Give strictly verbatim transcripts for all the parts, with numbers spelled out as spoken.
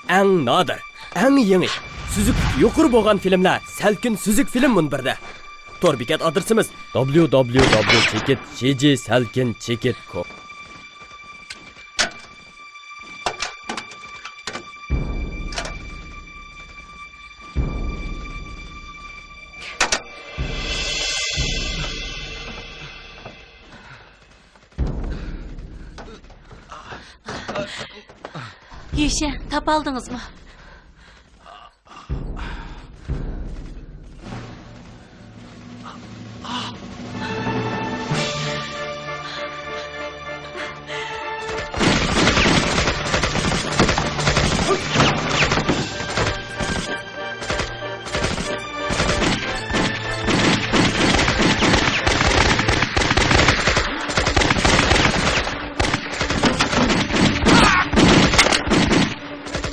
ئەڭ نادىر، ئەڭ يېڭى، سۈزۈكلۈكى يۇقىرى بولغان فىلىملەر سەلكىن سۈزۈك فىلىم مۇنبىرىدە. تور بېكەت ئادرېسىمىز: دابليۇ دابليۇ دابليۇ چېكىت جى جى سەلكىن چېكىت كوم. يۈشەن، تاپالدىڭىزمۇ؟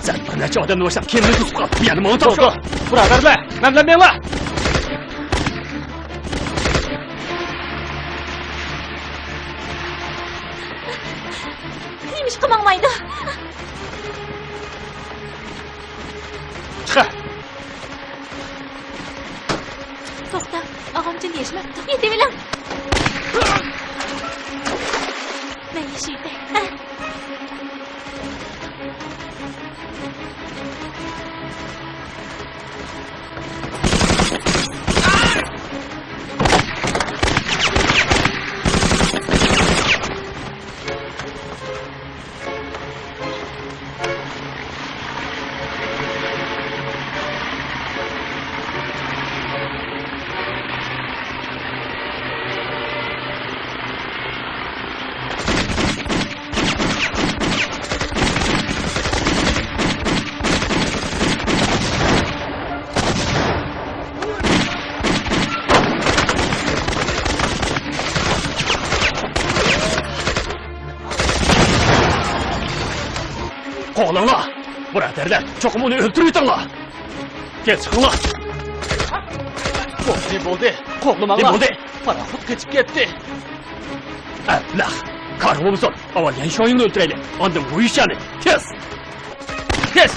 سەن بىر نەچچە ئادەمنى باشلاپ كېمىنى توسۇپ قال. يەنە ماڭا تاپشۇر. بۇرادەرلەر، مەن بىلەن مېڭىڭلار. نېمىشقا ماڭمايدۇ؟ چىقە. توختاڭ، ئاغامجان ياشىماپتۇ. يېتىۋېلىڭ. مەن ياشىۋېتەي. ھە. قوغلاڭلار! بۇرادەرلەر، چوقۇم ئۇنى ئۆلتۈرۈۋېتىڭلار! تېز چىقىڭلار! بولدى، بولدى! قوغلىماڭلار! نېمە بولدى؟ پاراخوت قېچىپ كەتتى! ئەبلەخ! كارىڭ بولمىسۇن! ئاۋۋال يەن شۇڭيىڭنى ئۆلتۈرەيلى، ئاندىن ۋۇيشيەننى! تېز! تېز!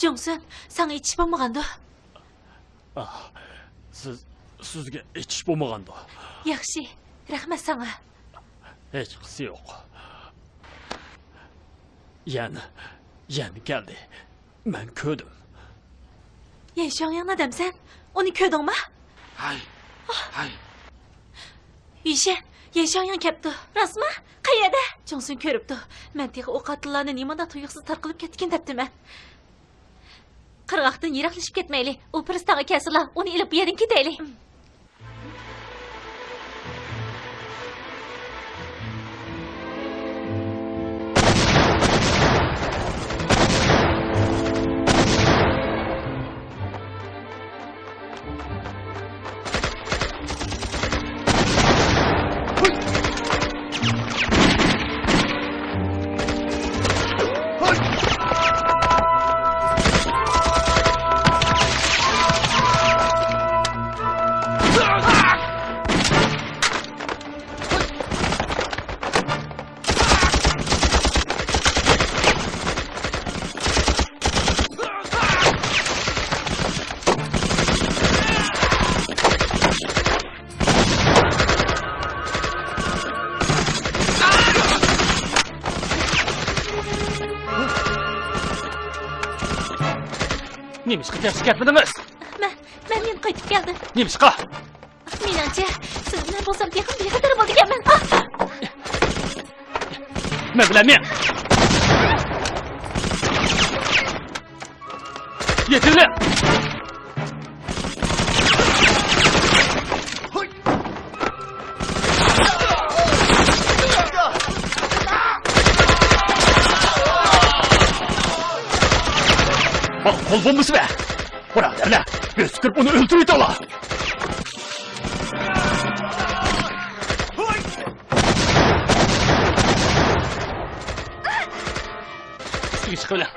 جۇڭسۈن، ساڭا ئېچىش بولمىغاندۇ؟ ئاھ، سىز، سىزگە ئېچىش بولمىغاندۇ؟ ياخشى، رەھمەت ساڭا. ھېچقىسى يوق. يەن، يەن كەلدى. مەن كۆردۈم. يەن شۇڭيىڭنى دەمسەن؟ ئۇنى كۆردۈڭمۇ؟ ھاي، ھاي. يۈشەن، يەن شۇڭيىڭ كەپتۇ. راستمۇ؟ قەيەردە؟ جۇڭسۈن كۆرۈپتۇ. مەن تېخى ئۇ قاتىللارنى نېمانداق تۇيۇقسىز تارقىلىپ كەتتىكىن دەپتىمەن. قىرغاقتىن يىراقلىشىپ كەتمەيلى. ئۇ پىرىستانغا كەلسىلا، ئۇنى ئېلىپ بۇ يەردىن كېتەيلى. نېمىشقا تېخىچە كەتمىدىڭىز؟ مەن، مەن يەنە قايتىپ كەلدىم. نېمىشقا؟ مېنىڭچە، سىز بىلەن بولسام تېخىمۇ بىخەتەر بولىدىكەنمەن. ئاھ! مەن بىلەن مېڭ! يېتىۋېلىڭ! ماڭا قول بومبىسى بەر! بۇرادەرلەر، ئۆسكۈرۈپ ئۇنى ئۆلتۈرۈۋېتىڭلار! ئۈستىگە چىقىۋېلىڭ.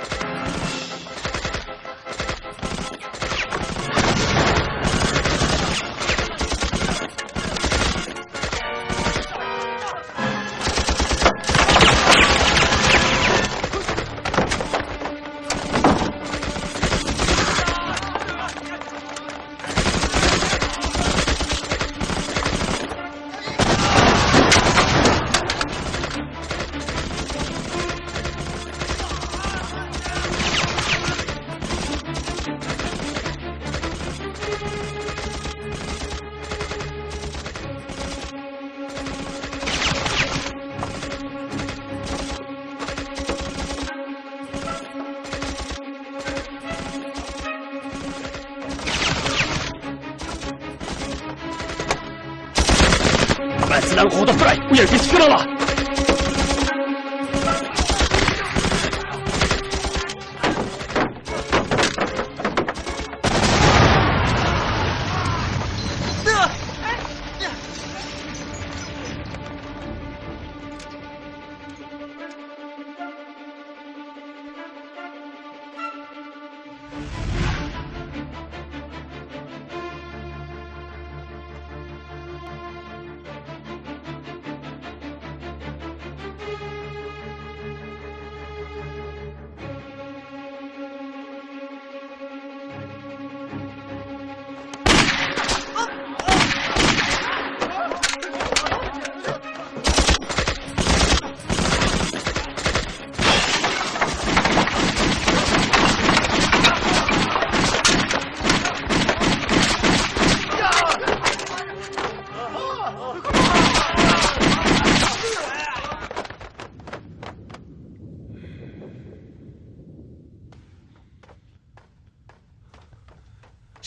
سىلەرنى قوغداپ تۇراي، ئۇ يەرگە كېتىپ كېلىڭلار.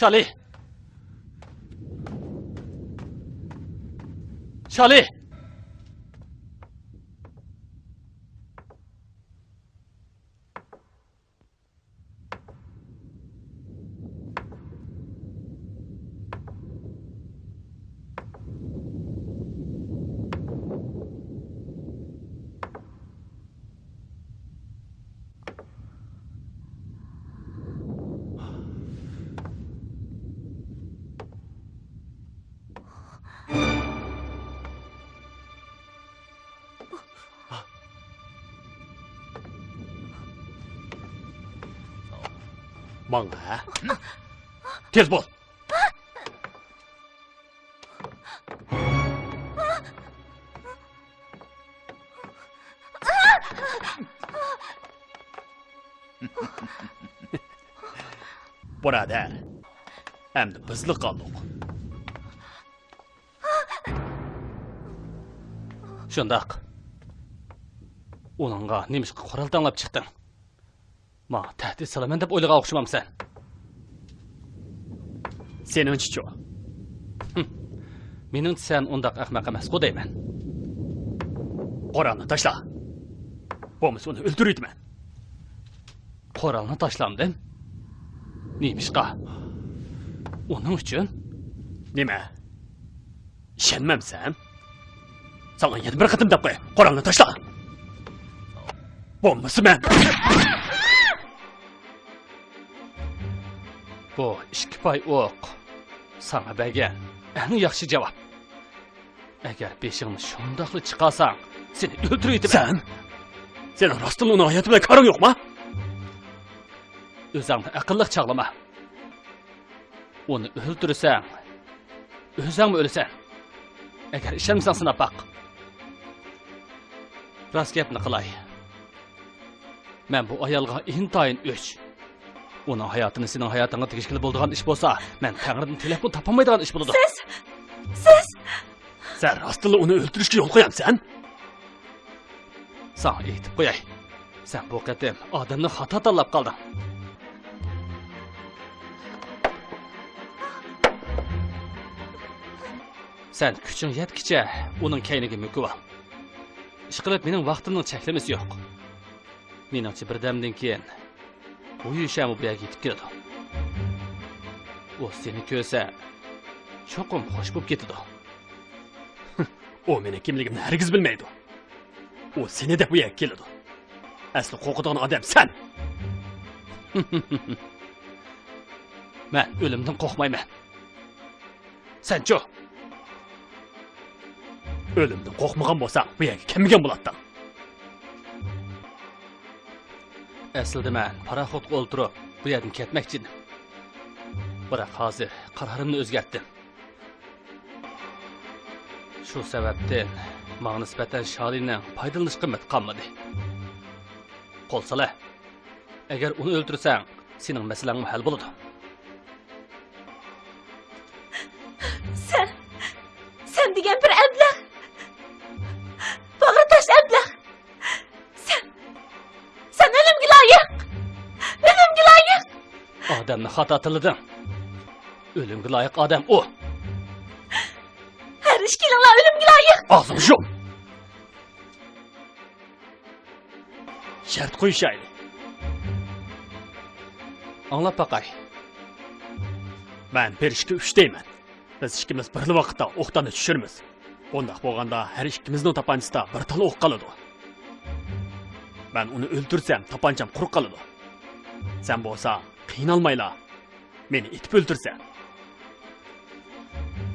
شالى! شالى! ماڭ، ھە؟ تېز بول! بۇرادەر، ئەمدى بىزلا قالدۇق. شۇنداق. ئۇنىڭغا نېمىشقا قورال تەڭلەپ چىقتىڭ؟ ماڭا تەھدىت سالىمەن دەپ ئويلىغان ئوخشىمامسەن؟ سېنىڭچىچۇ؟ ھىم. مېنىڭچە سەن ئۇنداق ئەخمەق ئەمەسقۇ دەيمەن. قورالنى تاشلا. بولمىسا ئۇنى ئۆلتۈرۈۋېتىمەن. قورالنى تاشلامدىم؟ نېمىشقا؟ ئۇنىڭ ئۈچۈن؟ نېمە؟ ئىشەنمەمسەن؟ ساڭا يەنە بىر قېتىم دەپ قوياي، قورالنى تاشلا! بولمىسا مەن! بۇ ئىككى پاي ئوق ساڭا بەرگەن ئەڭ ياخشى جاۋاب. ئەگەر بېشىڭنى شۇنداقلا چىقارساڭ، سېنى ئۆلتۈرۈۋېتىمەن. سەن؟ سېنىڭ راستتىنلا ئۇنىڭ ھاياتى بىلەن كارىڭ يوقما؟ ئۆزۈڭنى ئەقىللىق چاغلىما. ئۇنى ئۆلتۈرسەڭ، ئۆزۈڭمۇ ئۆلىسەن. ئەگەر ئىشەنمىسەڭ، سىناپ باق. راست گەپنى قىلاي. مەن بۇ ئايالغا ئىنتايىن ئۆچ. ئۇنىڭ ھاياتىنى سېنىڭ ھاياتىڭغا تېگىشكىلى بولىدىغان ئىش بولسا، مەن تەڭرىدىن تىلەپمۇ تاپالمايدىغان ئىش بولىدۇ. سىز، سىز. سەن راستتىنلا ئۇنى ئۆلتۈرۈشكە يول قويامسەن؟ ساڭا ئېيتىپ قوياي، سەن بۇ قېتىم ئادەمنى خاتا تاللاپ قالدىڭ. سەن كۈچۈڭ يەتكىچە ئۇنىڭ كەينىگە مۆكۈۋال. ئىشقىلىپ، مېنىڭ ۋاقتىمنىڭ چەكلىمىسى يوق. مېنىڭچە، بىردەمدىن كېيىن ۋۇ يۈشەنمۇ بۇ يەرگە يېتىپ كېلىدۇ. ئۇ سېنى كۆرسە، چوقۇم خوش بولۇپ كېتىدۇ. ئۇ مېنىڭ كىملىكىمنى ھەرگىز بىلمەيدۇ. ئۇ سېنى دەپ بۇ يەرگە كېلىدۇ. ئەسلى قورقىدىغان ئادەم سەن. مەن ئۆلۈمدىن قورقمايمەن. سەنچۇ؟ ئۆلۈمدىن قورقمىغان بولساڭ، بۇ يەرگە كەلمىگەن بولاتتىڭ. ئەسلىدە مەن پاراخوتقا ئولتۇرۇپ، بۇ يەردىن كەتمەكچى ئىدىم. بىراق ھازىر قارارىمنى ئۆزگەرتتىم. شۇ سەۋەبتىن ماڭا نىسبەتەن شالىنىڭ پايدىلىنىش قىممىتى قالمىدى. قول سالە. ئەگەر ئۇنى ئۆلتۈرسەڭ، سېنىڭ مەسىلەڭمۇ ھەل بولىدۇ. سەن، سەن دېگەن بىر ئەبلەخ. باغرى تاش ئەبلەخ. سەن، سەن ئۆلۈمگە لايىق. ئۆلۈمگە لايىق. ئادەمنى خاتا تىللىدىڭ. ئۆلۈمگە لايىق ئادەم ئۇ. ھەر ئىككىلىڭلار ئۆلۈمگە لايىق. ئاغزىڭنى يۇم! شەرت قويۇشايلى. ئاڭلاپ باقاي. مەن بىر، ئىككى، ئۈچ دەيمەن. بىز ئىككىمىز بىرلا ۋاقىتتا ئوقداننى چۈشۈرىمىز. ئۇنداق بولغاندا ھەر ئىككىمىزنىڭ تاپانچىسىدا بىر تال ئوق قالىدۇ. مەن ئۇنى ئۆلتۈرسەم، تاپانچام قۇرۇق قالىدۇ. سەن بولساڭ قىينالمايلا مېنى ئېتىپ ئۆلتۈرسەن.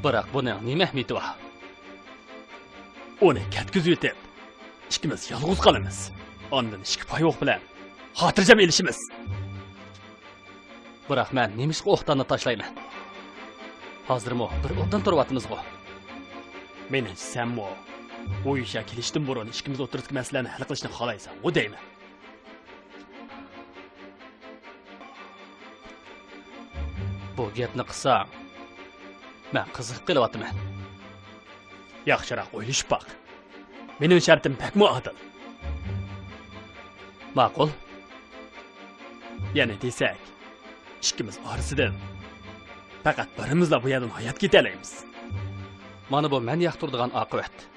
بىراق بۇنىڭ نېمە ئەھمىيىتى بار؟ ئۇنى كەتكۈزۈۋېتىپ، ئىككىمىز يالغۇز قالىمىز. ئاندىن ئىككى پاي ئوق بىلەن خاتىرجەم ئېلىشىمىز. بىراق مەن نېمىشقا ئوقداننى تاشلايمەن؟ ھازىرمۇ بىر ئوبدان تۇرۇۋاتىمىزغۇ. مېنىڭچە سەنمۇ بۇ ئىشقا كېلىشتىن بۇرۇن ئىككىمىز ئوتتۇرىسىدىكى مەسىلىنى ھەل قىلىشنى خالايسەنغۇ دەيمەن. بۇ گەپنى قىلساڭ، مەن قىزىقىپ قېلىۋاتىمەن. ياخشىراق ئويلىشىپ باق. مېنىڭ شەرتىم بەكمۇ ئادىل. ماقۇل. يەنە دېسەك، ئىككىمىز ئارىسىدىن پەقەت بىرىمىزلا بۇ يەردىن ھايات كېتەلەيمىز. مانا بۇ مەن ياقتۇرىدىغان ئاقىۋەت.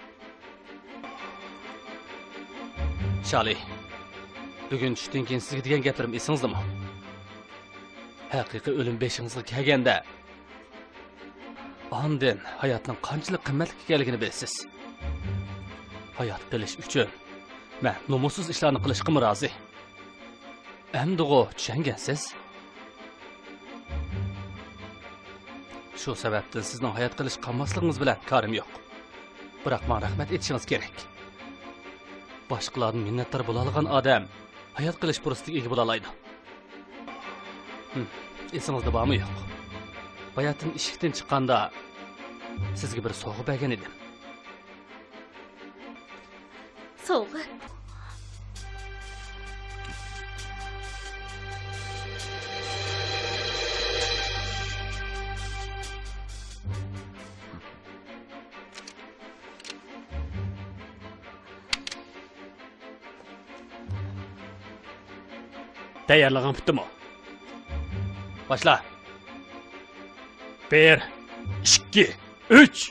شالى، بۈگۈن چۈشتىن كېيىن سىزگە دېگەن گەپلىرىم ئېسىڭىزدىمۇ؟ ھەقىقىي ئۆلۈم بېشىڭىزغا كەلگەندە، ئاندىن ھاياتنىڭ قانچىلىك قىممەتلىك ئىكەنلىكىنى بىلىسىز. ھايات قېلىش ئۈچۈن مەن نومۇسسىز ئىشلارنى قىلىشقىمۇ رازى. ئەمدىغۇ چۈشەنگەنسىز؟ شۇ سەۋەبتىن سىزنىڭ ھايات قېلىش قالماسلىقىڭىز بىلەن كارىم يوق. بىراق ماڭا رەھمەت ئېيتىشىڭىز كېرەك. باشقىلاردىن مىننەتدار بولالىغان ئادەم ھايات قېلىش پۇرسىتىگە ئىگە بولالايدۇ. ھىم، ئېسىڭىزدە بارمۇ يوق؟ باياتىن ئىشىكتىن چىققاندا سىزگە بىر سوۋغا بەرگەن ئىدىم. سوۋغا. تەييارلىقىڭ پۈتتىمۇ؟ باشلا. بىر، ئىككى، ئۈچ.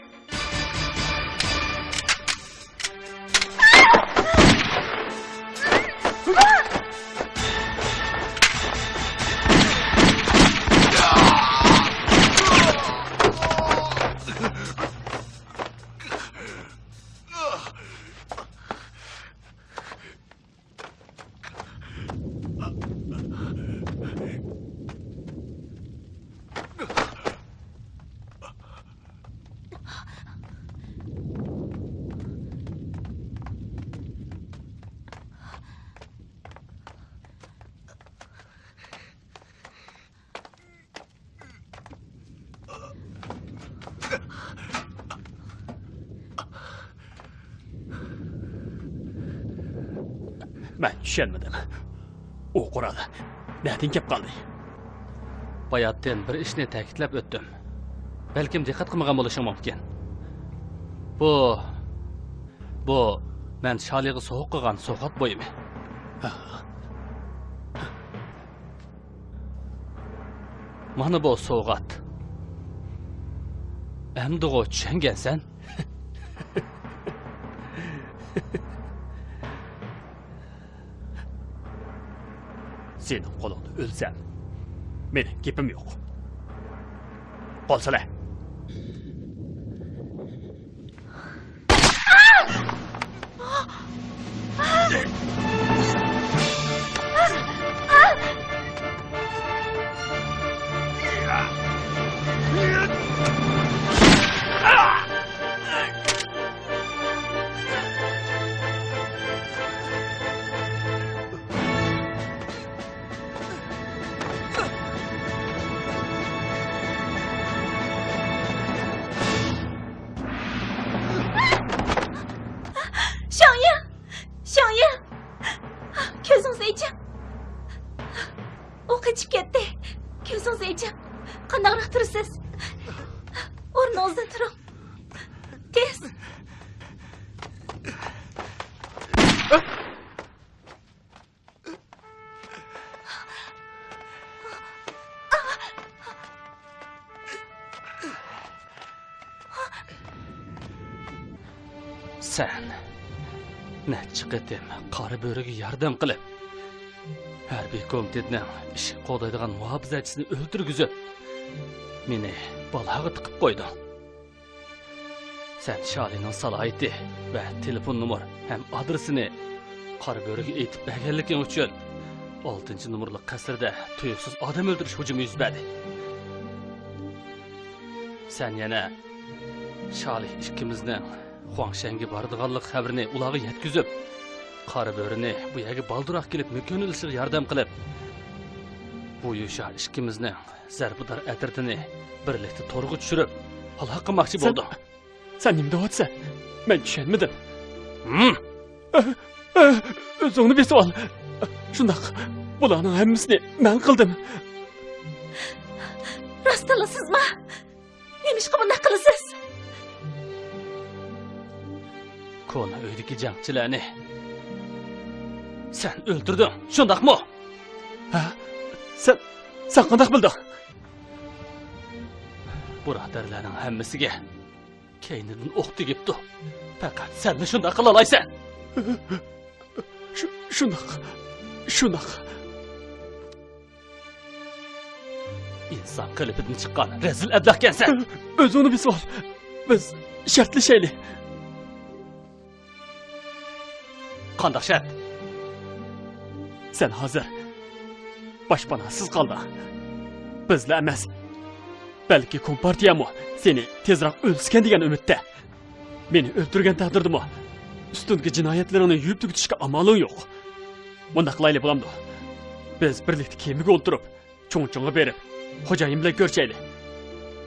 مەن چۈشەنمىدىم. ئۇ قورال نەدىن كەپ قالدى؟ باياتىن بىر ئىشنى تەكىتلەپ ئۆتتۈم. بەلكىم دىققەت قىلمىغان بولۇشۇڭ مۇمكىن. بۇ، بۇ مەن شالىغا سوۋغا قىلغان سوۋغات بۇيۇمى. مانا بۇ سوۋغات. ئەمدىغۇ چۈشەنگەنسەن؟ سېنىڭ قولۇڭدا ئۆلسەم، مېنىڭ گېپىم يوق. قول سېلە. شاڭيىڭ! شاڭيىڭ! كۆزىڭىزنى ئېچىڭ! ئۇ قېچىپ كەتتى. كۆزىڭىزنى ئېچىڭ! قانداقراق تۇرىسىز؟ ئورنىڭىزدىن تۇرۇڭ! تېز! سەن نەچچە قېتىم قارا بۆرىگە ياردەم قىلىپ، ھەربىي كومىتېتنىڭ ئىشىك قوغدايدىغان مۇھاپىزەتچىسىنى ئۆلتۈرگۈزۈپ، مېنى بالاغا تىقىپ قويدۇڭ. سەن شالىنىڭ سالاھىيىتى ۋە تېلېفون نومۇر ھەم ئادرېسىنى قارا بۆرىگە ئېيتىپ بەرگەنلىكىڭ ئۈچۈن، ئالتىنچى نومۇرلۇق قەسىردە تۇيۇقسىز ئادەم ئۆلتۈرۈش ھۇجۇمى يۈز بەردى. سەن يەنە شالى ئىككىمىزنىڭ خۇاڭشەنگە بارىدىغانلىق خەۋىرىنى ئۇلارغا يەتكۈزۈپ، قارا بۆرىنى بۇ يەرگە بالدۇرراق كېلىپ مۆكۈنلىشىغا ياردەم قىلىپ، بۇ يۈشا ئىككىمىزنىڭ زەربىدار ئەترىتىنى بىرلىكتە تورغا چۈشۈرۈپ، ھالاك قىلماقچى سەن، بولدۇڭ. سەن نېمە دەۋاتىسەن؟ مەن چۈشەنمىدىم. ھىم؟ ئۆ، ئۆ، ئۆزۈڭنى بېسىۋال. شۇنداق. بۇلارنىڭ ھەممىسىنى مەن قىلدىم. راستلا سىزما؟ نېمىشقا بۇنداق قىلىسىز؟ كونا ئۆيدىكى جەڭچىلەرنى سەن ئۆلتۈردۈڭ، شۇنداقمۇ؟ ھە؟ سەن، سەن قانداق بىلدىڭ؟ بۇرادەرلەرنىڭ ھەممىسىگە كەينىدىن ئوق تېگىپتۇ. پەقەت سەنلا شۇنداق قىلالايسەن. شۇ، شۇنداق. شۇنداق. ئىنسان قېلىپىدىن چىققان رەزىل ئەبلەخكەنسەن. ئۆزۈڭنى بېسىۋال. بىز شەرتلىشەيلى. قانداق شەرت؟ سەن ھازىر باشپاناسىز قالدىڭ. بىزلا ئەمەس، بەلكى كومپارتىيەمۇ سېنى تېزراق ئۆلسىكەن دېگەن ئۈمىدتە. مېنى ئۆلتۈرگەن تەقدىردىمۇ ئۈستۈنكى جىنايەتلىرىڭنى يۇيۇپ تۈگىتىشكە ئامالىڭ يوق. مۇنداق قىلايلى بولامدۇ؟ بىز بىرلىكتە كېمىگە ئولتۇرۇپ، چۇڭچۇڭغا بېرىپ، خوجايىن بىلەن كۆرۈشەيلى.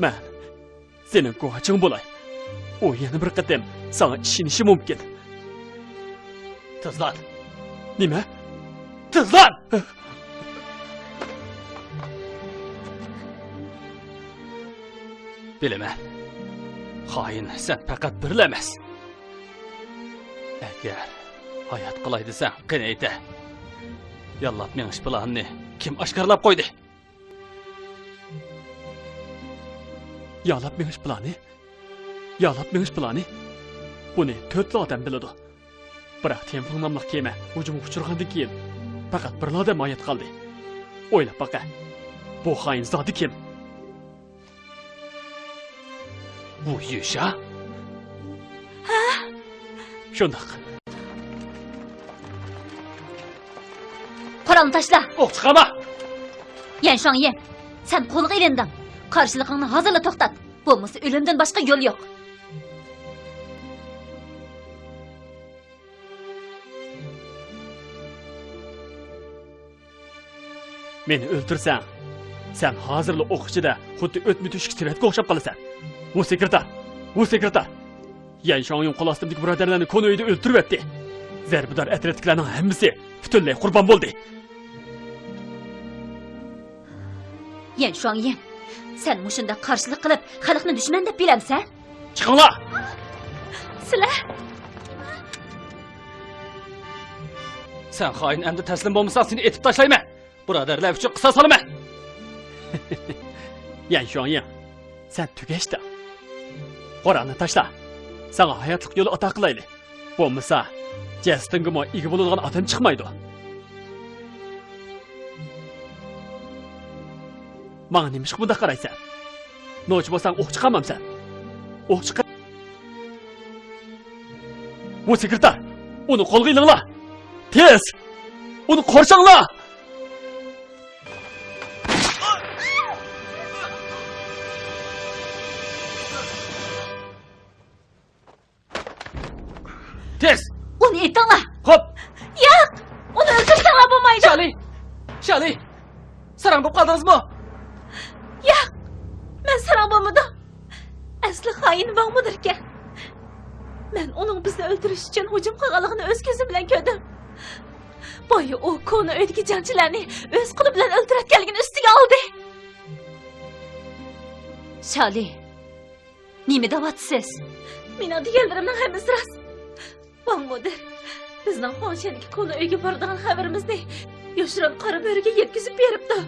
مەن سېنىڭ گۇۋاچىڭ بولاي. ئۇ يەنە بىر قېتىم ساڭا ئىشىنىشى مۇمكىن. تېزلان! نېمە؟ تېزلان! بىلىمەن، خائىن سەن پەقەت بىرلا ئەمەس. ئەگەر ھايات قالاي دېسەڭ، قېنى ئېيتە. ياللاپ مېڭىش پىلانىنى كىم ئاشكارىلاپ قويدى؟ يالاپ مېڭىش پىلانى؟ يالاپ مېڭىش پىلانى؟ بۇنى تۆتلا ئادەم بىلىدۇ. بىراق تيەنفېڭ ناملىق كېمە ھۇجۇمغا ئۇچرىغاندىن كېيىن، پەقەت بىرلا ئادەم ھايات قالدى. ئويلاپ باقە، بۇ خائىن زادى كىم؟ ۋۇ يۈشا؟ ھە؟ شۇنداق. قورالنى تاشلا! ئوق چىقارما! يەن شۇاڭيى، سەن قولغا ئېلىندىڭ. قارشىلىقىڭنى ھازىرلا توختات. بولمىسا ئۆلۈمدىن باشقا يول يوق. مېنى ئۆلتۈرسەڭ، سەن ھازىرلا ئوق ئىچىدە خۇددى ئۆتمە تۆشۈك سېۋەتكە ئوخشاپ قالىسەن. ۋۇ سېكرېتار! ۋۇ سېكرېتار! يەن شۇاڭيىڭ قول ئاستىمدىكى بۇرادەرلەرنى كونا ئۆيدە ئۆلتۈرۈۋەتتى. زەربىدار ئەترەتتىكىلەرنىڭ ھەممىسى پۈتۈنلەي قۇربان بولدى. يەن شۇاڭيىڭ، سەن مۇشۇنداق قارشىلىق قىلىپ، خەلقنى دۈشمەن دەپ بىلەمسەن؟ چىقىڭلار! سىلەر! سەن خائىن، ئەمدى تەسلىم بولمىساڭ، سېنى ئېتىپ تاشلايمەن! بۇرادەرلەر ئۈچۈن قىساس ئالىمەن! يەن شۇاڭيىڭ، سەن تۈگەشتىڭ. قورالنى تاشلا. ساڭا ھاياتلىق يولى ئاتا قىلايلى. بولمىسا، جەسىتىڭگىمۇ ئىگە بولىدىغان ئادەم چىقمايدۇ. ماڭا نېمىشقا بۇنداق قارايسەن؟ نوچى بولساڭ ئوق چىقارمامسەن؟ ئوق چىقار. ۋۇ سېكرېتار! ئۇنى قولغا ئېلىڭلار! تېز! ئۇنى قورشاڭلار! تېز! ئۇنى ئېتىڭلار! خوپ! ياق! ئۇنى ئۆلتۈرسەڭلار بولمايدۇ! شالى! شالى! ساراڭ بولۇپ قالدىڭىزمۇ؟ ياق! مەن ساراڭ بولمىدىم. ئەسلى خائىن ۋاڭ مۇدىركەن. مەن ئۇنىڭ بىزنى ئۆلتۈرۈش ئۈچۈن ھۇجۇم قىلغانلىقىنى ئۆز كۆزۈم بىلەن كۆردۈم. بايا ئۇ كونا ئۆيدىكى جەڭچىلەرنى ئۆز قولى بىلەن ئۆلتۈرۈۋەتكەنلىكىنى ئۈستىگە ئالدى. شالى، نېمە دەۋاتىسىز؟ مېنىڭ دېگەنلىرىمنىڭ ھەممىسى راست. ۋاڭ مۇدىر بىزنىڭ خۇاڭشەندىكى كونا ئۆيگە بارىدىغان خەۋىرىمىزنى يوشۇرۇن قارا بۆرىگە يەتكۈزۈپ بېرىپتۇ.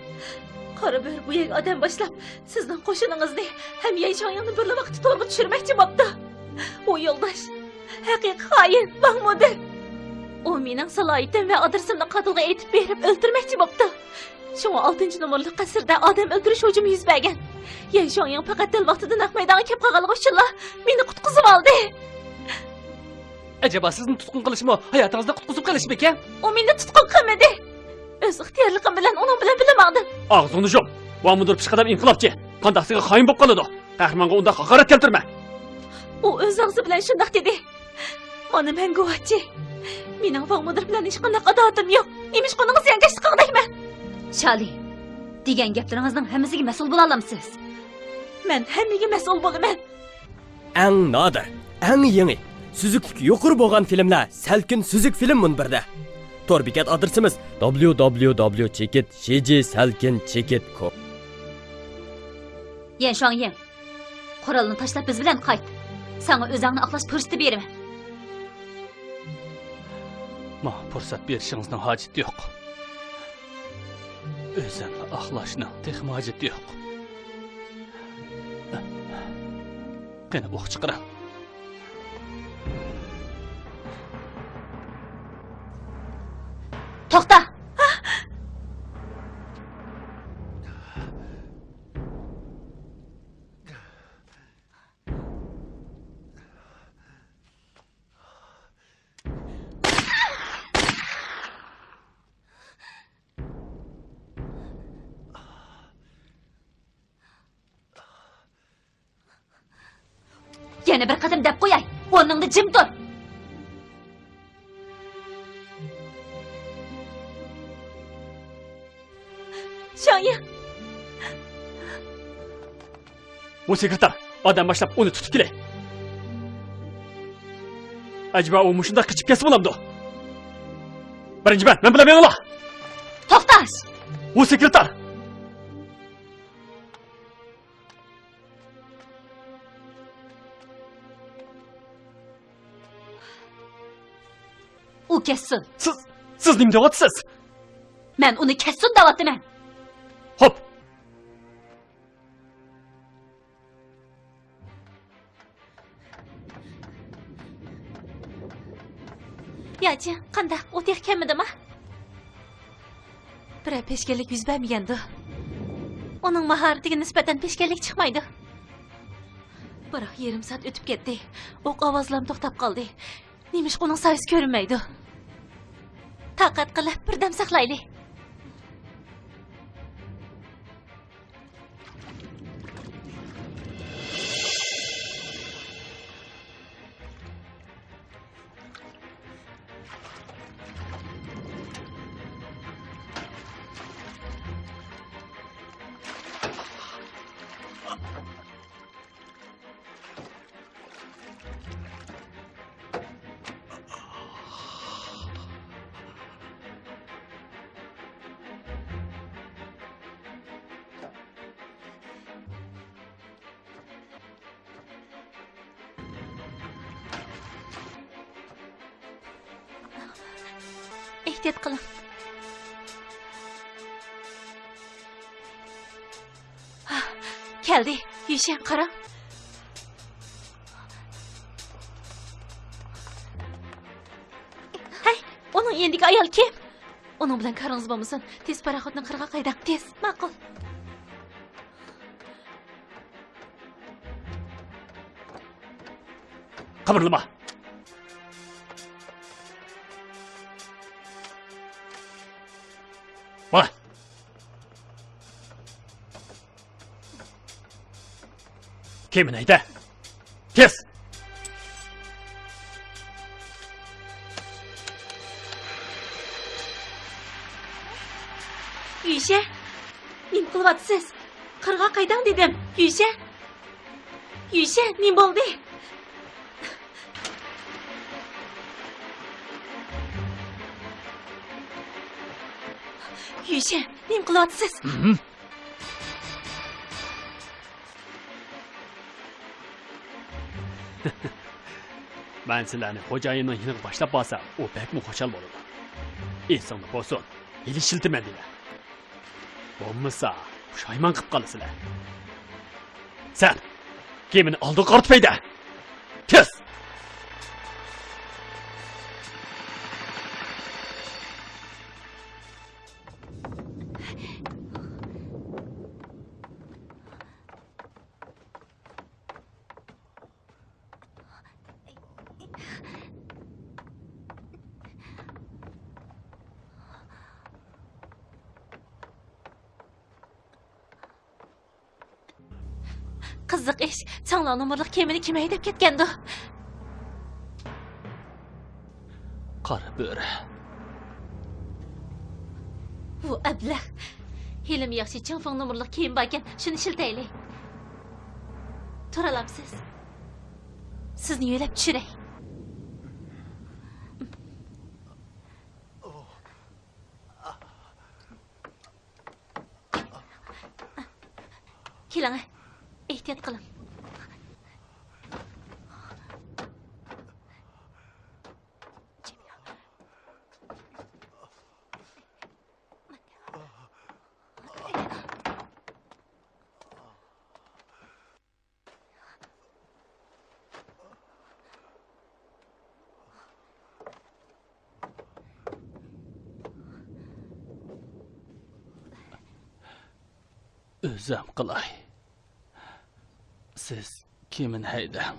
قارا بۆرە بۇ يەرگە ئادەم باشلاپ، سىزنىڭ قوشۇنىڭىزنى ھەم يەن شۇاڭيىڭنى بىرلا ۋاقىتتا تورغا چۈشۈرمەكچى بوپتۇ. ئۇ يولداش، ھەقىقىي خائىن ۋاڭ مۇدىر. ئۇ مېنىڭ سالاھىيىتىم ۋە ئادرېسىمنى قاتىلغا ئېيتىپ بېرىپ ئۆلتۈرمەكچى بوپتۇ. شۇڭا ئالتىنچى نومۇرلۇق قەسىردە ئادەم ئۆلتۈرۈش ھۇجۇمى يۈز بەرگەن. يەن شۇاڭيىڭ پەقەت دەل ۋاقتىدا نەق مەيدانغا كېلىپ قالغانلىقى ئۈچۈنلا مېنى قۇتقۇزۇۋالدى. ئەجەبا سىزنى تۇتقۇن قىلىشمۇ ھاياتىڭىزنى قۇتقۇزۇپ قېلىشمىكەن؟ ئۇ مېنى تۇتقۇن قىلمىدى. ئۆز ئىختىيارلىقىم بىلەن ئۇنىڭ بىلەن بىللە ماڭدىم. ئاغزىڭنى يۇم! ۋاڭ مۇدىر پېشقەدەم ئىنقىلابچى. قانداق سىزگە خائىن بولۇپ قالىدۇ؟ قەھرىمانغا ئۇنداق ھاقارەت كەلتۈرمە! ئۇ ئۆز ئاغزى بىلەن شۇنداق دېدى. مانا مەن گۇۋاھچى. مېنىڭ ۋاڭ مۇدىر بىلەن ھېچقانداق ئاداۋىتىم يوق. نېمىشقا ئۇنىڭغا زىيانكەشلىك قىلغۇدەكمەن؟ شالى، دېگەن گەپلىرىڭىزنىڭ ھەممىسىگە مەسئۇل بولالايسىز. مەن ھەممىگە مەسئۇل بولىمەن. ئەڭ نادىر، ئەڭ يېڭى، سۈزۈكلۈكى يۇقىرى بولغان فىلىملەر سەلكىن سۈزۈك فىلىم مۇنبىرىدە. تور بېكەت ئادرېسىمىز دابليۇ دابليۇ دابليۇ چېكىت شى جى سەلكىن چېكىت كوم. يەن شۇاڭيىڭ، قورالنى تاشلاپ بىز بىلەن قايت. ساڭا ئۆزۈڭنى ئاقلاش پۇرسىتى بېرىمەن. ماڭا پۇرسەت بېرىشىڭىزنىڭ ھاجىتى يوق. ئۆزۈمنى ئاقلاشنىڭ تېخىمۇ ھاجىتى يوق. قېنى، ئوق چىقىرىڭ. توختا! يەنە بىر قېتىم دەپ قوياي، ئورنۇڭدا جىم تۇر! شاڭيىڭ! ۋۇ سېكرېتار، ئادەم باشلاپ ئۇنى تۇتۇپ كېلە. ئەجەبا ئۇ مۇشۇنداق قېچىپ كەتسە بولامدۇ؟ بىرىنچى مەن، مەن بىلەن مېڭىڭلار! توختاش! ۋۇ سېكرېتار! ئۇ كەتسۇن. سىز، سىز نېمە دەۋاتىسىز؟ مەن ئۇنى كەتسۇن دەۋاتىمەن. خوپ. ياچىڭ، قانداق؟ ئۇ تېخى كەلمىدىما؟ بىرەر پېشكەللىك يۈز بەرمىگەندۇ؟ ئۇنىڭ ماھارىتىگە نىسبەتەن پېشكەللىك چىقمايدۇ. بىراق يېرىم سائەت ئۆتۈپ كەتتى. ئوق ئاۋازلىرىمۇ توختاپ قالدى. نېمىشقا ئۇنىڭ سايىسى كۆرۈنمەيدۇ؟ تاقەت قىلىپ بىردەم ساقلايلى. ئېھتىيات قىلىڭ. كەلدى. يۈشەن، قاراڭ. ھەي، ئۇنىڭ يېنىدىكى ئايال كىم؟ ئۇنىڭ بىلەن كارىڭىز بولمىسۇن. تېز پاراخوتنىڭ قىرىغا قايتىڭ، تېز. ماقۇل. قىمىرلىما! مانا! كېمىنى ھەيدە! تېز! يۈشە، نېمە قىلىۋاتىسىز؟ قىرغا قايتىڭ دېدىم. يۈشە! يۈشە، نېمە بولدى؟ يۈشە، نېمە قىلىۋاتىسىز؟ مەن سىلەرنى خوجايىننىڭ يېنىغا باشلاپ بارسام، ئۇ بەكمۇ خۇشال بولىدۇ. ئېسىڭدە بولسۇن، ھېلى ئىشلىتىمەن دېمە. بولمىسا، پۇشايمان قىلىپ قالىسىلەر. سەن كېمىنى ئالدىغا قارىتىپ ھەيدە. تېز! قىزىق ئىش، چاڭلىڭ نومۇرلۇق كېمىنى كىم ھەيدەپ كەتكەندۇ؟ قارا بۆرە. ۋۇ ئەبلەخ! ھېلىمۇ ياخشى چىڭفېڭ نومۇرلۇق كېمە باركەن، شۇنى ئىشلىتەيلى. تۇرالامسىز؟ سىزنى يۆلەپ چۈشۈرەي. كېلىڭ، ئېھتىيات قىلىڭ. ئۆزۈم قىلاي. سىز كېمىنى ھەيدەڭ.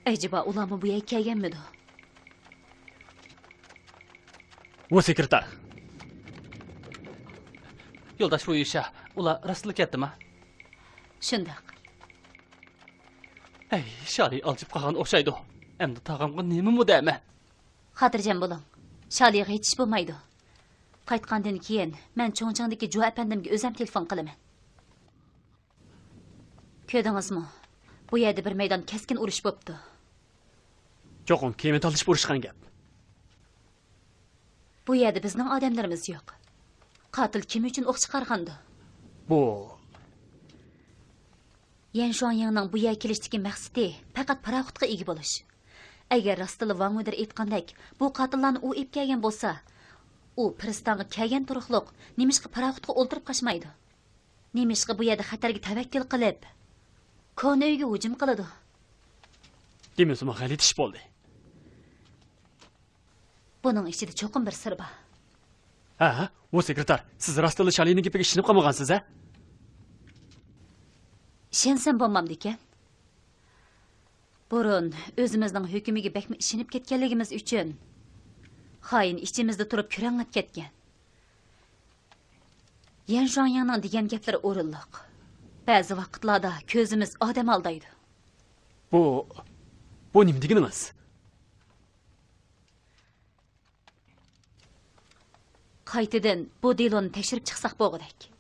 ئەجەبا، ئۇلارمۇ بۇ يەرگە كەلگەنمىدۇ؟ ۋۇ سېكرېتار. يولداش ۋۇ يۈشە، ئۇلار راستلا كەتتىما؟ شۇنداق. ھەي، شالى ئالجىپ قالغان ئوخشايدۇ. ئەمدى تاغامغا نېمىمۇ دەيمەن؟ خاتىرجەم بولۇڭ. شالىغا ھېچ ئىش بولمايدۇ. قايتقاندىن كېيىن مەن چۇڭچىڭدىكى جۇ ئەپەندىمگە ئۆزۈم تېلېفون قىلىمەن. كۆردىڭىزمۇ؟ بۇ يەردە بىر مەيدان كەسكىن ئۇرۇش بوپتۇ. چوقۇم كېمە تالىشىپ ئۇرۇشقان گەپ. بۇ يەردە بىزنىڭ ئادەملىرىمىز يوق. قاتىل كىم ئۈچۈن ئوق چىقارغاندۇ؟ بۇ يەن شۇاڭيىڭنىڭ بۇ يەرگە كېلىشتىكى مەقسىتى پەقەت پاراخوتقا ئىگە بولۇش. ئەگەر راستلا ۋاڭ ۋېدېر ئېيتقاندەك، بۇ قاتىللارنى ئۇ ئېلىپ كەلگەن بولسا، ئۇ پىرىستانغا كەلگەن تۇرۇقلۇق نېمىشقا پاراخوتقا ئولتۇرۇپ قاچمايدۇ؟ نېمىشقا بۇ يەردە خەتەرگە تەۋەككۈل قىلىپ، كونا ئۆيگە ھۇجۇم قىلىدۇ؟ دېمىسىمۇ غەلىتە ئىش بولدى. بۇنىڭ ئىچىدە چوقۇم بىر سىر بار. ھە، ۋۇ سېكرېتار، سىز راستلا شالىنىڭ گېپىگە ئىشىنىپ قالمىغانسىز، ھە؟ ئىشەنسەم بولمامدىكەن. بۇرۇن ئۆزىمىزنىڭ ھۆكۈمىگە بەكمۇ ئىشىنىپ كەتكەنلىكىمىز ئۈچۈن خائىن ئىچىمىزدە تۇرۇپ كۆرەڭلەپ كەتكەن. يەن شۇاڭيىڭنىڭ دېگەن گەپلىرى ئورۇنلۇق. بەزى ۋاقىتلاردا كۆزىمىز ئادەم ئالدايدۇ. بۇ، بۇ نېمە دېگىنىڭىز؟ قايتىدىن بۇ دېلونى تەكشۈرۈپ چىقساق بولغۇدەك.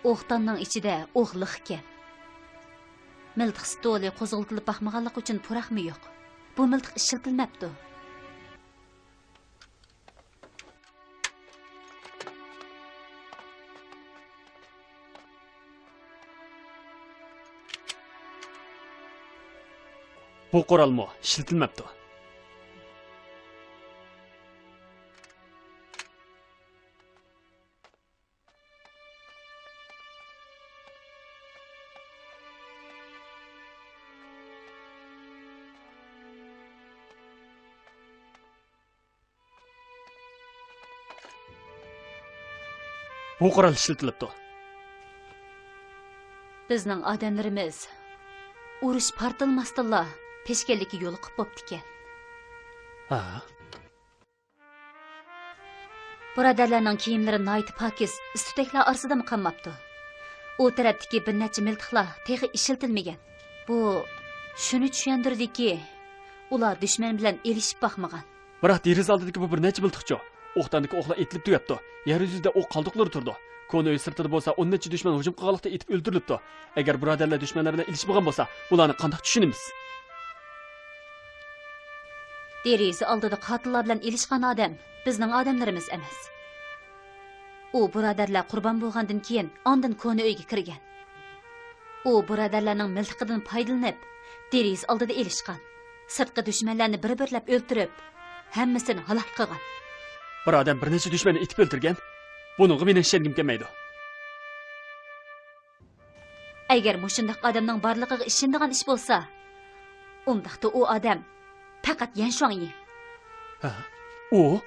ئوغداننىڭ ئىچىدە ئوغ لىق ئىكەن. مىلتىق ستولى قوزغىلىتىلىپ باقمىغانلىقى ئۈچۈن پۇراقمۇ يوق. بۇ مىلتىق ئىشلىتىلمەپتۇ. بۇ قورالمۇ ئىشلىتىلمەپتۇ. بۇ قورال ئىشلىتىلىپتۇ. بىزنىڭ ئادەملىرىمىز ئۇرۇش پارتلىماستىنلا پېشكەللىككە يولۇقۇپ بوپتىكەن. ھا. بۇرادەرلەرنىڭ كىيىملىرى ناھايىتى پاكىز، ئىس-تۈتەكلەر ئارىسىدىمۇ قالماپتۇ. ئۇ تەرەپتىكى بىر نەچچە مىلتىقلار تېخى ئىشلىتىلمىگەن. بۇ شۇنى چۈشەندۈرىدۇكى، ئۇلار دۈشمەن بىلەن ئېلىشىپ باقمىغان. بىراق دېرىزە ئالدىدىكى بۇ بىر نەچچە مىلتىقچۇ؟ ئوقداندىكى ئوقلار ئېتىلىپ تۈگەپتۇ. يەر يۈزىدە ئوق قالدۇقلىرى تۇرىدۇ. كونا ئۆي سىرتىدا بولسا ئون نەچچە دۈشمەن ھۇجۇم قىلغانلىقتا ئېتىپ ئۆلتۈرۈلۈپتۇ. ئەگەر بۇرادەرلەر دۈشمەنلەر بىلەن ئېلىشمىغان بولسا، بۇلارنى قانداق چۈشىنىمىز؟ دېرىزە ئالدىدا قاتىللار بىلەن ئېلىشقان ئادەم بىزنىڭ ئادەملىرىمىز ئەمەس. ئۇ بۇرادەرلەر قۇربان بولغاندىن كېيىن ئاندىن كونا ئۆيگە كىرگەن. ئۇ بۇرادەرلەرنىڭ مىلتىقىدىن پايدىلىنىپ، دېرىزە ئالدىدا ئېلىشقان. سىرتقى دۈشمەنلەرنى بىر-بىرلەپ ئۆلتۈرۈپ، ھەممىسىنى ھالاك قىلغان. بىر ئادەم بىر نەچچە دۈشمەننى ئېتىپ ئۆلتۈرگەن؟ بۇنىڭغا مېنىڭ ئىشەنگۈم كەلمەيدۇ. ئەگەر مۇشۇنداق ئادەمنىڭ بارلىقىغا ئىشىنىدىغان ئىش بولسا، ئۇنداقتا ئۇ ئادەم پەقەت يەن شۇاڭيىڭ. ھە؟ ئۇ؟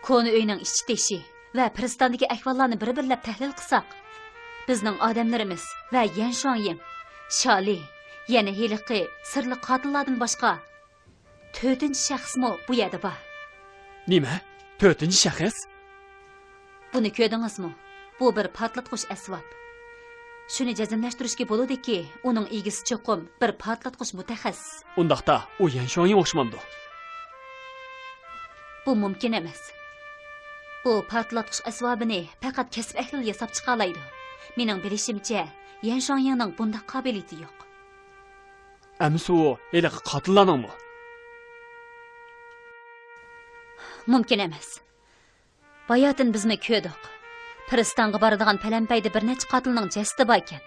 كونا ئۆينىڭ ئىچى تېشى ۋە پىرىستاندىكى ئەھۋاللارنى بىر-بىرلەپ تەھلىل قىلساق، بىزنىڭ ئادەملىرىمىز ۋە يەن شۇاڭيىڭ، شالى، يەنە ھېلىقى سىرلىق قاتىللاردىن باشقا، تۆتىنچى شەخسمۇ بۇ يەردە بار. نېمە؟ تۆتىنچى شەخس؟ بۇنى كۆردىڭىزمۇ؟ بۇ بىر پارتلاتقۇچ ئەسۋاب. شۇنى جەزملەشتۈرۈشكە بولىدۇكى، ئۇنىڭ ئىگىسى چوقۇم بىر پارتلاتقۇچ مۇتەخەسسىس. ئۇنداقتا ئۇ يەن شۇاڭيىڭ ئوخشىمامدۇ؟ بۇ مۇمكىن ئەمەس. بۇ پارتلاتقۇچ ئەسۋابىنى پەقەت كەسىپ ئەھلىلا ياساپ چىقالايدۇ. مېنىڭ بىلىشىمچە، يەن شۇاڭيىڭنىڭ بۇنداق قابىلىيىتى يوق. ئەمىسە ئۇ ھېلىقى قاتىللارنىڭمۇ؟ مۇمكىن ئەمەس. باياتىن بىزمۇ كۆردۇق. پىرىستانغا بارىدىغان پەلەمپەيدە بىر نەچچە قاتىلنىڭ جەسىتى باركەن.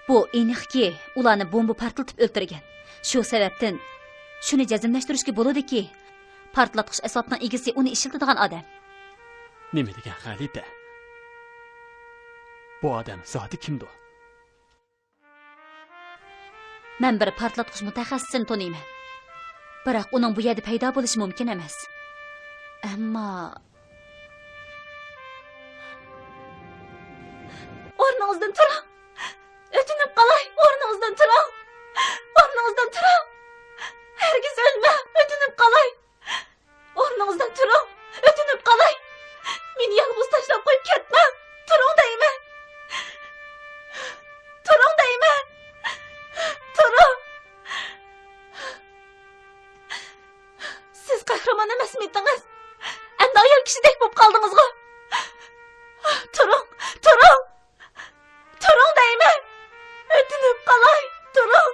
بۇ ئېنىقكى، ئۇلارنى بومبا پارتلىتىپ ئۆلتۈرگەن. شۇ سەۋەبتىن شۇنى جەزملەشتۈرۈشكە بولىدۇكى، پارتلاتقۇچ ئەسۋابنىڭ ئىگىسى ئۇنى ئىشلىتىدىغان ئادەم. نېمە دېگەن غەلىتە! بۇ ئادەم زادى كىمدۇ؟ مەن بىر پارتلاتقۇچ مۇتەخەسسىسىنى تونۇيمەن. بىراق ئۇنىڭ بۇ يەردە پەيدا بولۇشى مۇمكىن ئەمەس. ئەمما، ئورنىڭىزدىن تۇرۇڭ! ئۆتۈنۈپ قالاي، ئورنىڭىزدىن تۇرۇڭ! ئورنىڭىزدىن تۇرۇڭ! ھەرگىز ئۆلمەڭ، ئۆتۈنۈپ قالاي! ئورنىڭىزدىن تۇرۇڭ! ئۆتۈنۈپ قالاي! مېنى يالغۇز تاشلاپ قويۇپ كەتمەڭ! تۇرۇڭ دەيمەن! تۇرۇڭ دەيمەن! تۇرۇڭ! سىز قەھرىمان ئەمەسمىدىڭىز؟ ئەمدى ئايال كىشىدەك بولۇپ قالدىڭىزغۇ! تۇرۇڭ! تۇرۇڭ! تۇرۇڭ دەيمەن! ئۆتۈنۈپ قالاي، تۇرۇڭ!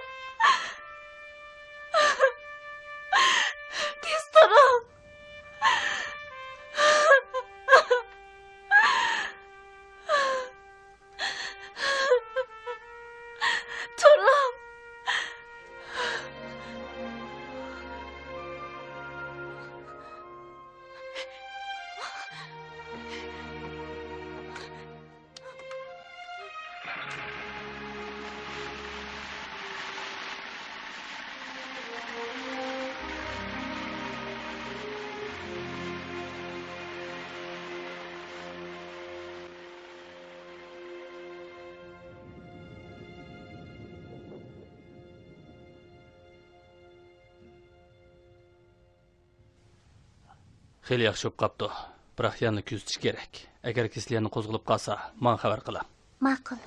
تېز تۇرۇڭ! تۇرۇڭ! خېلى ياخشى بولۇپ قاپتۇ. بىراق يەنىلا كۆزىتىش كېرەك. ئەگەر كېسەل يەنە قوزغىلىپ قالسا، ماڭا خەۋەر قىلىڭ. ماقۇل.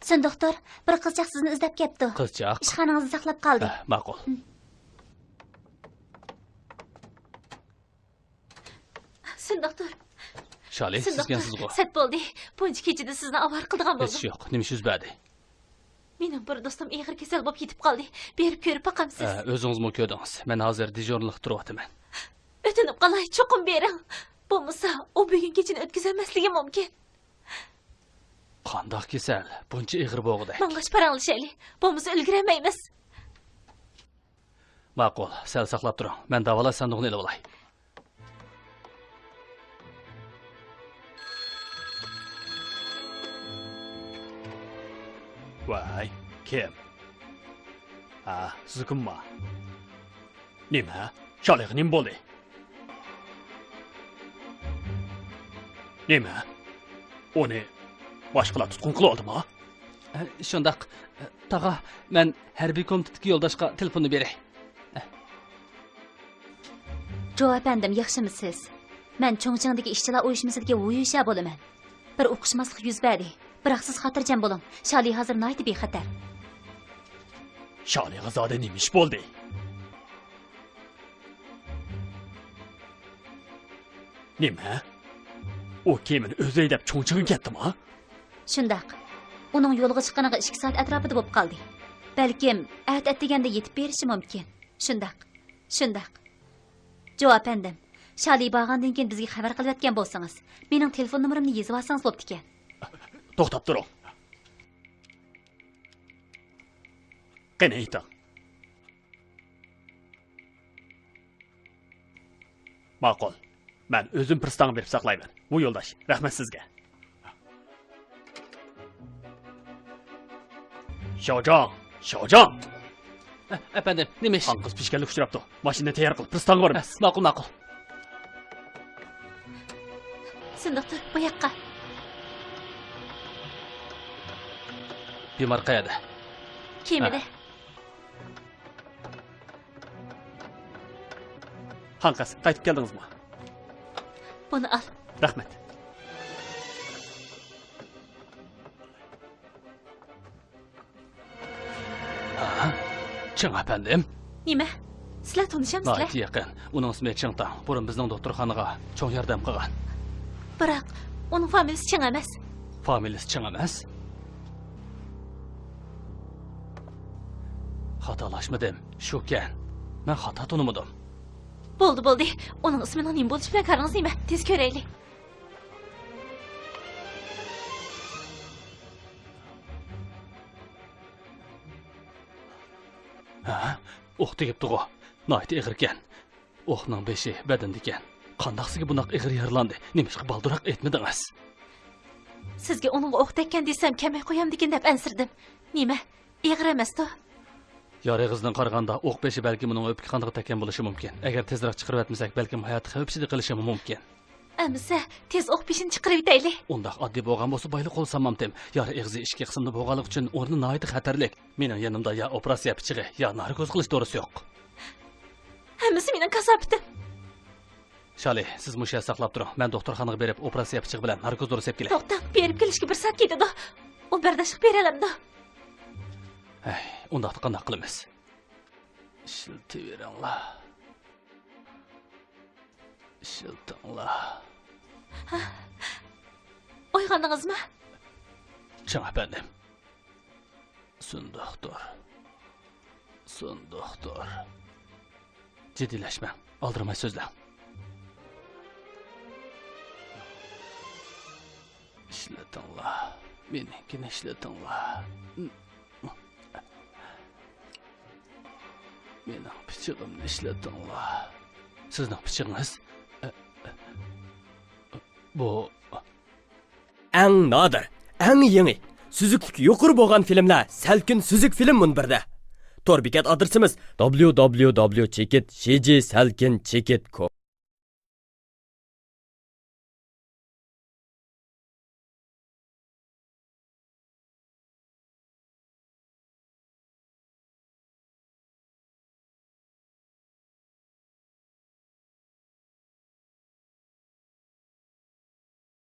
سۈن دوختۇر، بىر قىزچاق سىزنى ئىزدەپ كەپتۇ. قىزچاق؟ ئىشخانىڭىزدا ساقلاپ قالدى. ھە، ماقۇل. سۈن دوختۇر. شالى، سىزكەنسىزغۇ؟ سەت بولدى. بۇنچە كېچىدە سىزنى ئاۋارە قىلىدىغان بولدۇم. ھېچ يوق. نېمە ئىش يۈز بەردى؟ مېنىڭ بىر دوستۇم ئېغىر كېسەل بولۇپ يېتىپ قالدى. بېرىپ كۆرۈپ باقامسىز؟ ھە، ئۆزىڭىزمۇ كۆردىڭىز. مەن ھازىر دېژۇرنىلىقتا تۇرۇۋاتىمەن. ئۆتۈنۈپ قالاي، چوقۇم بېرىڭ. بولمىسا، ئۇ بۈگۈن كېچىنى ئۆتكۈزەلمەسلىكى مۇمكىن. قانداق كېسەل؟ بۇنچە ئېغىر بولغۇدەك. ماڭغاچ پاراڭلىشايلى. بولمىسا ئۈلگۈرەلمەيمىز. ماقۇل، سەل ساقلاپ تۇرۇڭ. مەن داۋالاش ساندۇقىنى ئېلىۋالاي. ۋاي، كىم؟ ھا، زۇكۇمما. نېمە؟ شالىغا نېمە بولدى؟ نېمە؟ ئۇنى باشقىلار تۇتقۇن قىلىۋالدىمۇ؟ ئە، شۇنداق. ئە، تاغا، مەن ھەربىي كومىتېتتىكى يولداشقا تېلېفوننى بېرەي. ئە. جو ئەپەندىم، ياخشىمۇسىز؟ مەن چۇڭچىڭدىكى ئىشچىلار ئۇيۇشمىسىدىكى ۋۇيۈشيا بولىمەن. بىر ئۇقۇشماسلىق يۈز بەردى. بىراق سىز خاتىرجەم بولۇڭ. شالى ھازىر ناھايىتى بىخەتەر. شالىغا زادى نېمە ئىش بولدى؟ نېمە؟ ئۇ كېمىنى ئۆزى ھەيدەپ چۇڭچىڭغا كەتتىما؟ شۇنداق. ئۇنىڭ يولغا چىققىنىغا ئىككى سائەت ئەتراپىدا بولۇپ قالدى. بەلكىم ئەتە ئەتىگەندە يېتىپ بېرىشى مۇمكىن. شۇنداق. شۇنداق. جو ئەپەندىم، شالى بارغاندىن كېيىن بىزگە خەۋەر قىلىۋەتكەن بولسىڭىز، مېنىڭ تېلېفون نومۇرۇمنى يېزىۋالسىڭىز بوپتىكەن. توختاپ تۇرۇڭ. قېنى ئېيتىڭ. ماقۇل. مەن ئۆزۈم پىرىستانغا بېرىپ ساقلايمەن. ۋۇ يولداش، رەھمەت سىزگە. شاۋجاڭ! شاۋجاڭ! ئە، ئەپەندىم، نېمە ئىش؟ خانقىز پېشكەللىك ئۇچراپتۇ. ماشىنىنى تەييار قىل، پىرىستانغا بارىمىز. ئە، ماقۇل، ماقۇل. سىندىقتۇر، بۇ ياققا. بىمار قەيەردە؟ كېمىدە. ھە. خانقىز، قايتىپ كەلدىڭىزمۇ؟ بۇنى ئال. رەھمەت. ھە؟ چىڭ ئەپەندىم؟ نېمە؟ سىلەر تونۇشامسىلەر؟ ناھايىتى يېقىن. ئۇنىڭ ئىسمى چىڭ تاڭ. بۇرۇن بىزنىڭ دوختۇرخانىغا چوڭ ياردەم قىلغان. بىراق، ئۇنىڭ فامىلىسى چىڭ ئەمەس. فامىلىسى چىڭ ئەمەس؟ خاتالاشمىدىم. شۇكەن. مەن خاتا تونۇمىدىم. بولدى، بولدى. ئۇنىڭ ئىسمىنىڭ نېمە بولۇشى بىلەن كارىڭىز نېمە؟ تېز كۆرەيلى. ھە؟ ئوق تېگىپتىغۇ. ناھايىتى ئېغىركەن. ئوقنىڭ بېشى بەدىنىدىكەن. قانداق سىزگە بۇنداق ئېغىر يارىلاندى؟ نېمىشقا بالدۇرراق ئېيتمىدىڭىز؟ سىزگە ئۇنىڭغا ئوق تەگكەن دېسەم، كەلمەي قويامدىكىن دەپ ئەنسىرىدىم. نېمە؟ ئېغىر ئەمەستۇ؟ يارا ئېغىزدىن قارىغاندا، ئوق بېشى بەلكىم ئۇنىڭ ئۆپكە قاندىقى تەگكەن بولۇشى مۇمكىن. ئەگەر تېزرەك چىقىرىۋەتمىسەك، بەلكىم ھايات خەۋپ ئىچىدە قېلىشىمۇ مۇمكىن. ئەمىسە، تېز ئوق بېشىنى چىقىرىۋېتەيلى. ئۇنداق ئاددىي بولغان بولسا بايىلى قول سالمامتىم. يارا ئېغىزى ئىچكى قىسىمدا بولغانلىقى ئۈچۈن ئورنى ناھايىتى خەتەرلىك. مېنىڭ يېنىمدا يا ئوپېراتسىيە پىچىقى، يا ناركوز قىلىش دورىسى يوق. ئەمىسە مېنىڭ كاساپىتىم. شالى، سىز مۇشۇ يەردە ساقلاپ تۇرۇڭ. مەن دوختۇرخانىغا بېرىپ ئوپېراتسىيە پىچىقى بىلەن ناركوز دورىسى ئېلىپ كېلەي. توختاڭ، بېرىپ كېلىشكە بىر سائەت كېتىدۇ. ئۇ بەرداشلىق بېرەلەمدۇ؟ ھەي، ئۇنداقتا قانداق قىلىمىز؟ ئىشلىتىۋېرىڭلار. ئىشلىتىڭلار. ئويغاندىڭىزمۇ؟ چىڭ ئەپەندىم. سۇن دوختۇر. سۇن دوختۇر. جىددىيلەشمەڭ. ئالدىرىماي سۆزلەڭ. ئىشلىتىڭلار. مېنىڭكىنى ئىشلىتىڭلار. مېنىڭ پىچىقىمنى ئىشلىتىڭلار. سىزنىڭ پىچىقىڭىز؟ بۇ ئەڭ نادىر، ئەڭ يېڭى، سۈزۈكلۈكى يۇقىرى بولغان فىلىملەر سەلكىن سۈزۈك فىلىم مۇنبىرىدە. تور بېكەت ئادرېسىمىز: دبليۇ دبليۇ دبليۇ چېكىت شى جى سەلكىن چېكىت كوم.